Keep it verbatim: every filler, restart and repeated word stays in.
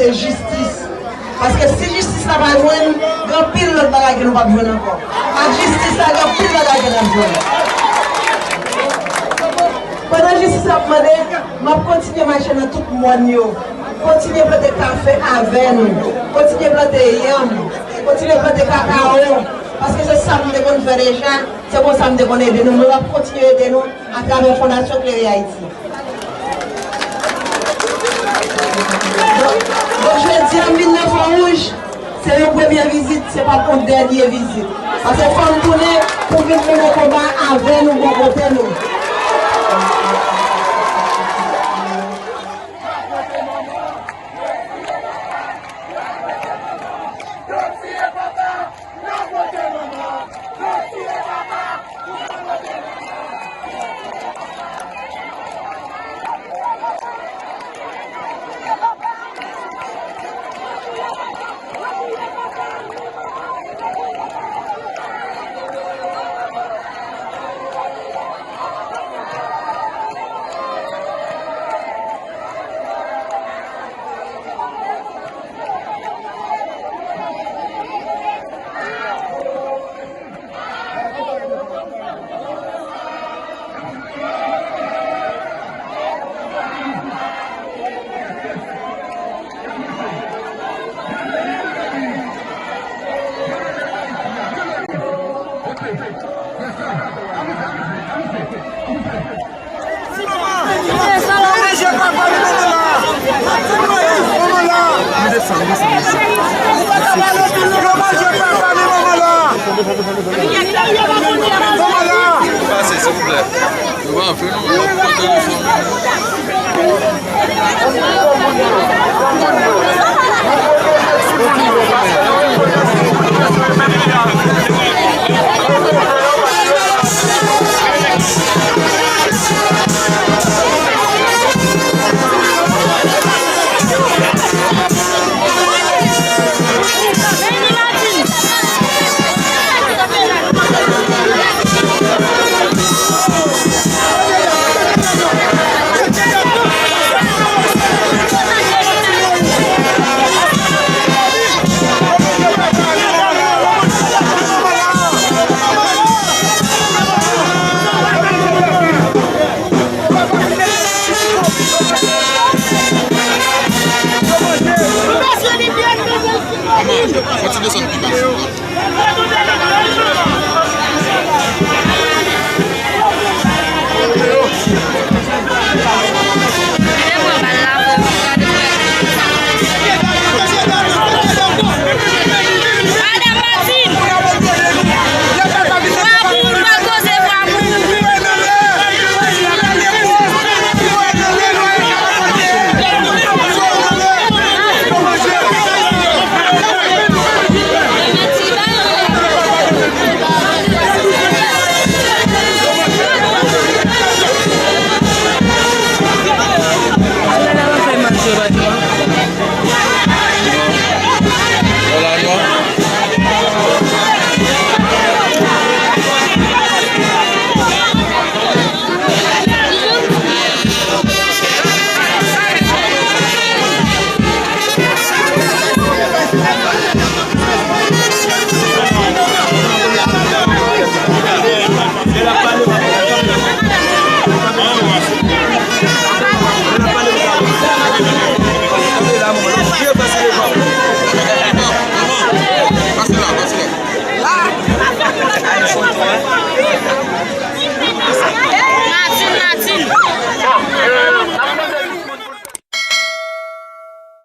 Se jistis. Paske si jistis la pa jwenn, gen anpil lòt bagay ke nou p ap jwenn ankò. Ak jistis la, gen anpil bagay ke n ap jwenn. Pandan jistis la ap mande, m ap kontinye mache nan tout mòn yo. Kontinye plante kafe avè nou. Kontinye plante yanm. Kontinye plante kakawo. Paske se sa m te konn fè deja. Se konsa m te konn ede nou. Mwen ap kontinye ede nou atravè Fondasyon Klere Ayiti. Donk, donk, jodi a, m vin nan Fon Wouj, se yon premye vizit, se p ap yon dènye vizit. Paske fò m tounen pou vin mennen konba avè nou, bò kote nou. Pase, silvouplè. Yo pa anfle non, yo ap pote nou fanmi. Fò ti desann pi ba, silvouplè.